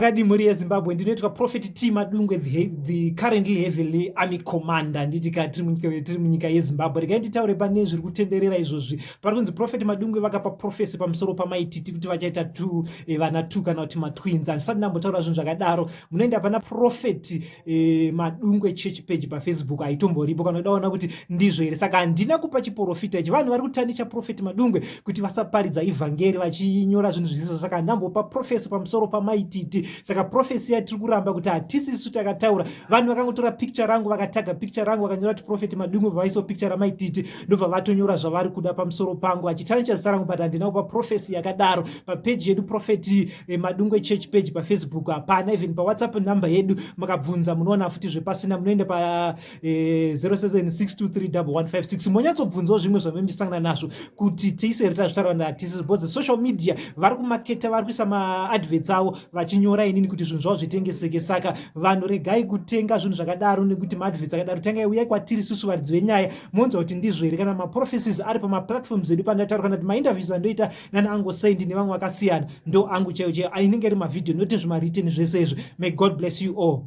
Makadii mhuri yeZimbabwe, ndinoitwa Prophet T Madungwe, the currently heavenly army commander. Nditi ka tiri munyika yeZimbabwe. Regai nditaure pane zviri kutenderera izvozvi. Pari kunzi Prophet Madungwe vakapa prophecy pamusoro paMaititi kuti vachaita two vana two kana kuti matwins. Handisati ndambotaura zvinhu zvakadaro. Munoenda pana Prophet Madungwe Church page paFacebook, haitomboripo kana udaona kuti ndizvo here. Saka handina kupa chiprofita ichi. Vanhu vari kutanisha Prophet Madungwe kuti vasaparidza ivhangeri vachinyora zvinhu zvisizo. Saka handambopa prophecy pamusoro paMaititi. Saka prophecy yatiri kuramba kuti hatisisu takataura. Vanhu vakangotora picture rangu, vakataga picture rangu, vakanyora kuti Prophet Madungwe, vaisawo picture raMaititi, ndobva vatonyora zvavari kuda pamusoro pangu vachitanisha zita rangu, but handina kupa prophecy yakadaro. Papeji yedu, Prophet Madungwe Church page paFacebook, hapana. Even paWhatsApp number yedu makabvunza munoona futi zvepasina. Munoenda pa 0762311156, monyatsobvunzawo zvimwe zvamembisangana nazvo kuti tiise tazvitaura natisi, because social media vari kumaketa, vari kuisa maadverts avo vachinyora inini kuti zvinhu zvavo zvitengeseke. Saka vanhu, regai kutenga zvinhu zvakadaro nekuti maadverts akadaro. Tangai uyai kwatiri susu varidzi venyaya, monzwa kuti ndizvo here, kana maprophecies ari pamaplatforms edu pandataura, kana kuti mainterviews andoita nana angosendi nevamwe vakasiyana, ndo angu chaiyo chaiyo, ainenge iri mavhidhio, noti zvimawritten zvese izvi. May God bless you all.